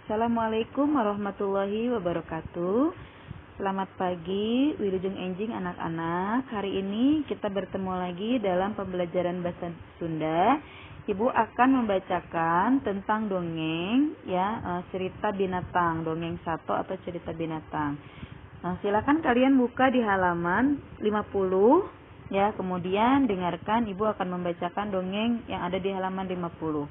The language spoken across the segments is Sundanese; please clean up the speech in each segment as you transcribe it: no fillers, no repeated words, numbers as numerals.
Assalamualaikum warahmatullahi wabarakatuh. Selamat pagi, wilujeng enjing anak-anak. Hari ini kita bertemu lagi dalam pembelajaran bahasa Sunda. Ibu akan membacakan tentang dongeng ya, cerita binatang, dongeng satu atau cerita binatang. Nah, silakan kalian buka di halaman 50 ya, kemudian dengarkan Ibu akan membacakan dongeng yang ada di halaman 50.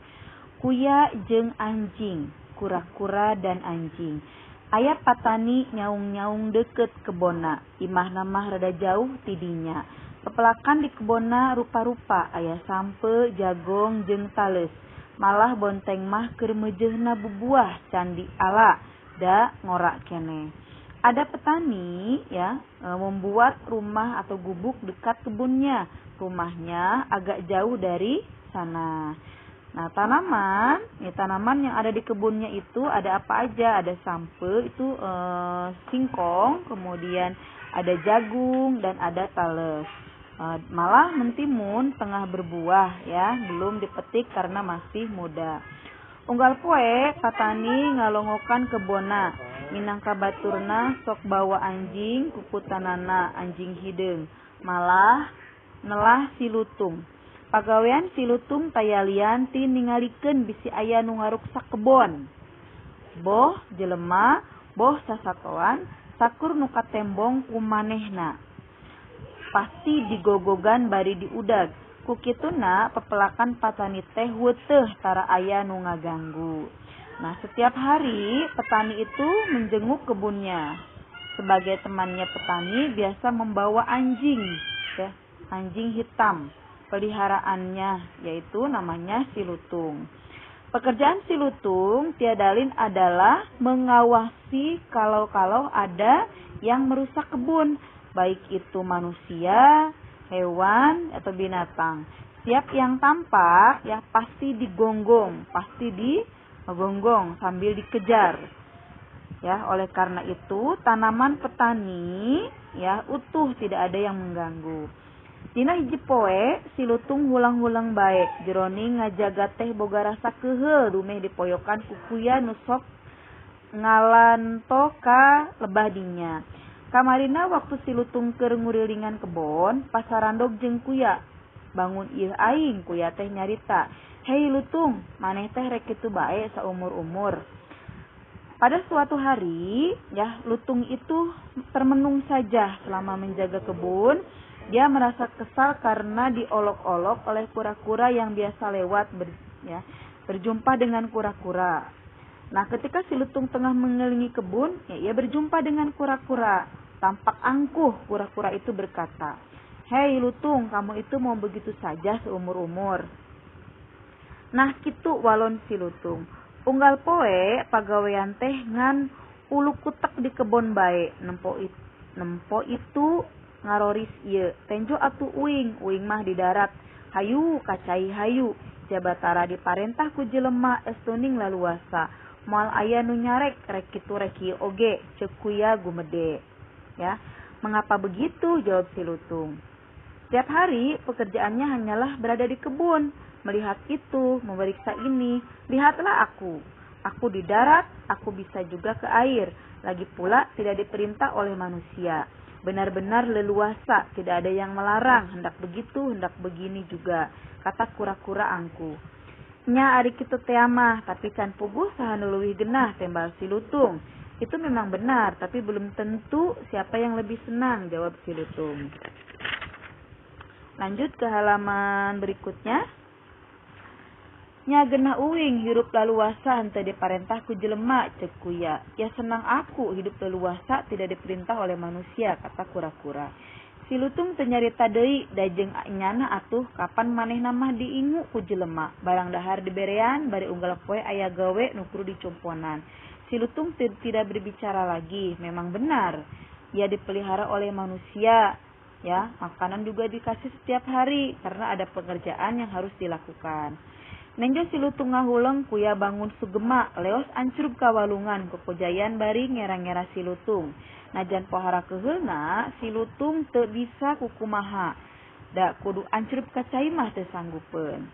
Kuya jeung Anjing, kura-kura dan anjing. Aya patani nyaung-nyaung deket kebonna, imahna mah rada jauh ti dinya. Pepelakan di kebonna rupa-rupa, aya sampeu, jagong, jeung taleus. Malah bonteng mah keur meujeuhna bubuah can diala, da ngora keneh. Ada petani ya, membuat rumah atau gubuk dekat kebunnya. Rumahnya agak jauh dari sana. Nah, tanaman, ya, tanaman yang ada di kebunnya itu ada apa aja? Ada sampeu, itu singkong, kemudian ada jagung dan ada tales. Malah mentimun tengah berbuah ya, belum dipetik karena masih muda. Unggal poe patani ngalongokan kebonna. Minangka baturna sok bawa anjing kukutanana, anjing hideung. Malah nelah si Lutung. Pagawean si Lutung taya lian ti ningalikeun bisi aya nu ngaruksak kebon. Boh jelema, boh sasatoan, sakur nu katembong ku manehna pasti digogogan bari diudag. Ku kituna pepelakan patani teh weuteuh, tara aya nu ngaganggu. Nah, setiap hari petani itu menjenguk kebunnya. Sebagai temannya, petani biasa membawa anjing, ya, anjing hitam peliharaannya, yaitu namanya si Lutung. Pekerjaan si Lutung tiada lain adalah mengawasi kalau-kalau ada yang merusak kebun, baik itu manusia, hewan, atau binatang. Siap yang tampak ya pasti digonggong sambil dikejar. Ya, oleh karena itu tanaman petani ya utuh, tidak ada yang mengganggu. Dina hiji poe si Lutung hulang-huleng bae, jeroning ngajaga teh boga rasa keuheul dumeh dipoyokan ku kuya nu sok ngalanto ka lebah dinya. Kamarina waktu si Lutung keur ngurilingan kebon, pasarandog jeung kuya. "Bangun ieu aing," kuya teh nyarita. "Hei Lutung, maneh teh rek kitu bae saumur-umur?" Pada suatu hari, ya, Lutung itu termenung saja selama menjaga kebun. Dia merasa kesal karena diolok-olok oleh kura-kura yang biasa lewat, ya, berjumpa dengan kura-kura. Nah, ketika si Lutung tengah mengelilingi kebun, ya, ia berjumpa dengan kura-kura. Tampak angkuh kura-kura itu berkata, "Hei Lutung, kamu itu mau begitu saja seumur-umur?" "Nah kitu," walon si Lutung. "Unggal poe pagawean teh ngan uluk kutek di kebon bae. Nempo itu, ngaroris ieu. Tenjo atuh uing, uing mah di darat. Hayu ka cai hayu. Jabatara diparentah ku jelema estuning laluasa. Moal aya nu nyarek rek kitu rek kieu oge," ceuk kuya gumede. Ya. "Mengapa begitu?" jawab si Lutung. Setiap hari pekerjaannya hanyalah berada di kebun, melihat itu, memeriksa ini. "Lihatlah aku. Aku di darat, aku bisa juga ke air. Lagi pula tidak diperintah oleh manusia. Benar-benar leluasa, tidak ada yang melarang, hendak begitu, hendak begini juga," kata kura-kura angkuh. "Nya ari kitu tea mah, tapi can puguh saha nu leuwih genah," tembal si Lutung. "Itu memang benar, tapi belum tentu siapa yang lebih senang," jawab si Lutung. Lanjut ke halaman berikutnya. "Nya genah uing hirup laluasa henteu diparentah ku jelema," ceuk kuya. "Ya senang aku hidup leluasa tidak diperintah oleh manusia," kata kura-kura. Si Lutung teu nyarita deui, "Da jeung nyana atuh, kapan manehna mah diingu ku jelema? Barang dahar diberean, bari unggal poe aya gawe nu kudu dicumponan." Si Lutung tidak berbicara lagi. Memang benar. Ia dipelihara oleh manusia, ya, makanan juga dikasih setiap hari karena ada pekerjaan yang harus dilakukan. Nenjo si Lutung ngahuleng, kuya bangun sugema, leos ancrub ka walungan, kokojayan bari ngera-ngera si Lutung. Najan pohara keuheulna, si Lutung teu bisa kukumaha. Da kudu ancrub ka cai mah teu sanggupeun.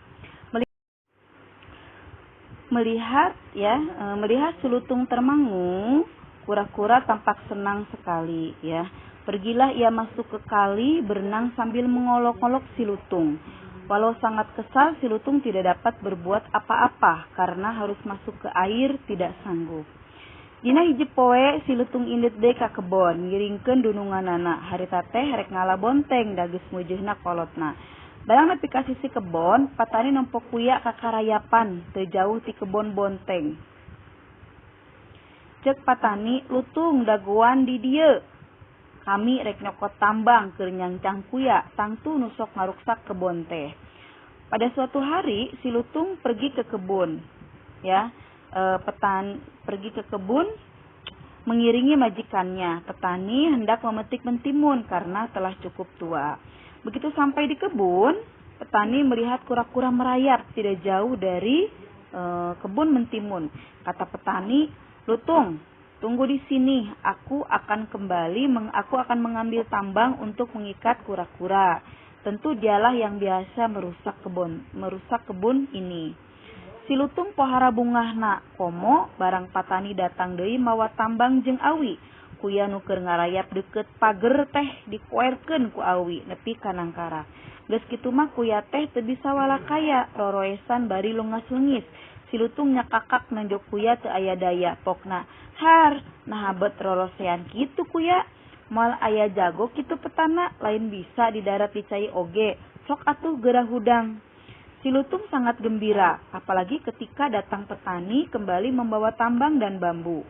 Melihat ya, melihat si lutung termangu, kura-kura tampak senang sekali ya. Pergilah ia masuk ke kali berenang sambil mengolok-olok si lutung. Walau sangat kesal, si lutung tidak dapat berbuat apa-apa karena harus masuk ke air tidak sanggup. Dina hiji poe si lutung indit deui ka kebon ngiringkeun dununganana. Harita teh rek ngala bonteng da geus meujeuna kolotna. Barang nepi ka sisi kebon, patani nempo kuya kakarayapan teu jauh ti kebon bonteng. Cek patani, "Lutung dagoan di dieu. Kami rek nyokot tambang keur nyancang kuya, tangtu nu sok ngaruksak kebon teh." Pada suatu hari si lutung pergi ke kebun, ya, pergi ke kebun mengiringi majikannya. Petani hendak memetik mentimun karena telah cukup tua. Begitu sampai di kebun, petani melihat kura-kura merayap tidak jauh dari kebun mentimun. Kata petani, "Lutung, tunggu di sini, aku akan kembali, aku akan mengambil tambang untuk mengikat kura-kura. Tentu dialah yang biasa merusak kebun ini." Si lutung pohara bungahna, komo barang patani datang deui mawa tambang jeung awi. Kuya nu keur ngarayap deukeut pager teh dikoerkeun ku awi nepi ka nangkara. Geus kitu mah kuya teh teu bisa walakaya, roroesan bari lungas-lengis. Si lutung nyakakak nonjok kuya teu aya daya, pokna, "Har, naha bet rorosean kitu kuya? Moal aya jago kitu petana, lain bisa di darat di cai oge. Sok atuh geura hudang." Si lutung sangat gembira, apalagi ketika datang petani kembali membawa tambang dan bambu.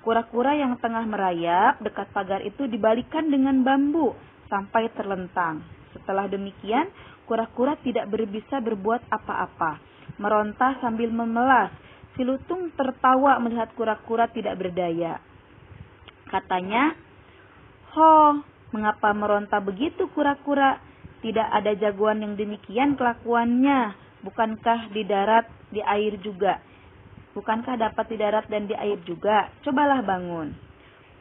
Kura-kura yang tengah merayap dekat pagar itu dibalikan dengan bambu sampai terlentang. Setelah demikian, kura-kura tidak bisa berbuat apa-apa, meronta sambil memelas. Si lutung tertawa melihat kura-kura tidak berdaya. Katanya, "Ho, mengapa meronta begitu kura-kura? Tidak ada jagoan yang demikian kelakuannya. Bukankah di darat, di air juga? Bukankah dapat di darat dan di air juga? Cobalah bangun."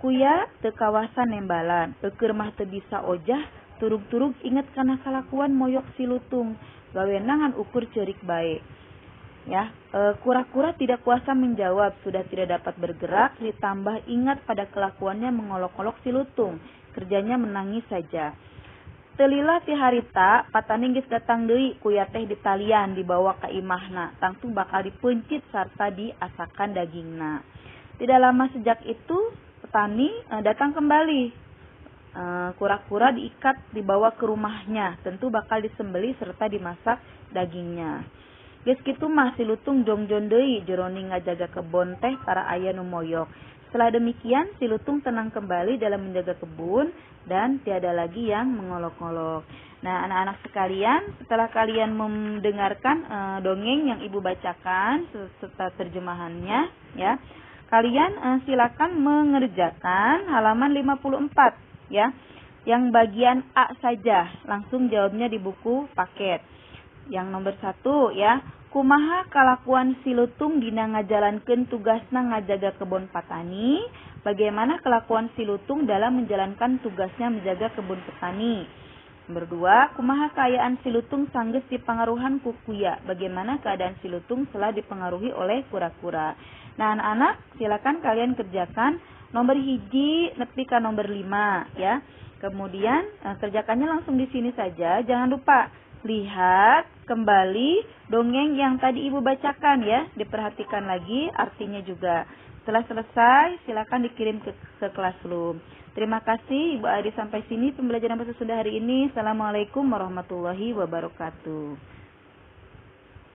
Kuya teu kawasan nembalan, eukeur mah teu bisa ojah, turug-turug inget kana kalakuan moyok si lutung, gawena ngan ukur ceurik bae. Ya, kura-kura tidak kuasa menjawab, sudah tidak dapat bergerak, ditambah ingat pada kelakuannya mengolok-olok si lutung, kerjanya menangis saja. Teu lila ti harita, patani geus datang deui, kuya teh ditalian dibawa ka imahna, tangtu bakal dipeuncit sarta diasakan dagingna. Tidak lama sejak itu, petani datang kembali. Kura-kura diikat dibawa ke rumahnya, tentu bakal disembelih serta dimasak dagingnya. Geus kitu mah si lutung jongjon deui jroning ngajaga kebon teh tara aya nu moyok. Setelah demikian, si lutung tenang kembali dalam menjaga kebun dan tiada lagi yang mengolok-olok. Nah, anak-anak sekalian, setelah kalian mendengarkan dongeng yang Ibu bacakan serta terjemahannya, ya, kalian silakan mengerjakan halaman 54, ya. Yang bagian A saja, langsung jawabnya di buku paket. Yang nomor 1, ya. Kumaha kalakuan si lutung dina ngajalankeun tugasna ngajaga kebun patani? Bagaimana kelakuan si lutung dalam menjalankan tugasnya menjaga kebun petani? Nomor 2, kumaha kaayaan si lutung sanggeus dipangaruhan ku kuya? Bagaimana keadaan si lutung setelah dipengaruhi oleh kura-kura? Nah, anak-anak, silakan kalian kerjakan nomor 1 nepi ka nomor 5, ya. Kemudian kerjakannya langsung di sini saja. Jangan lupa lihat kembali dongeng yang tadi Ibu bacakan, ya. Diperhatikan lagi artinya juga. Setelah selesai, silakan dikirim ke classroom. Terima kasih Ibu Ari, sampai sini pembelajaran bahasa Sunda hari ini. Assalamualaikum warahmatullahi wabarakatuh.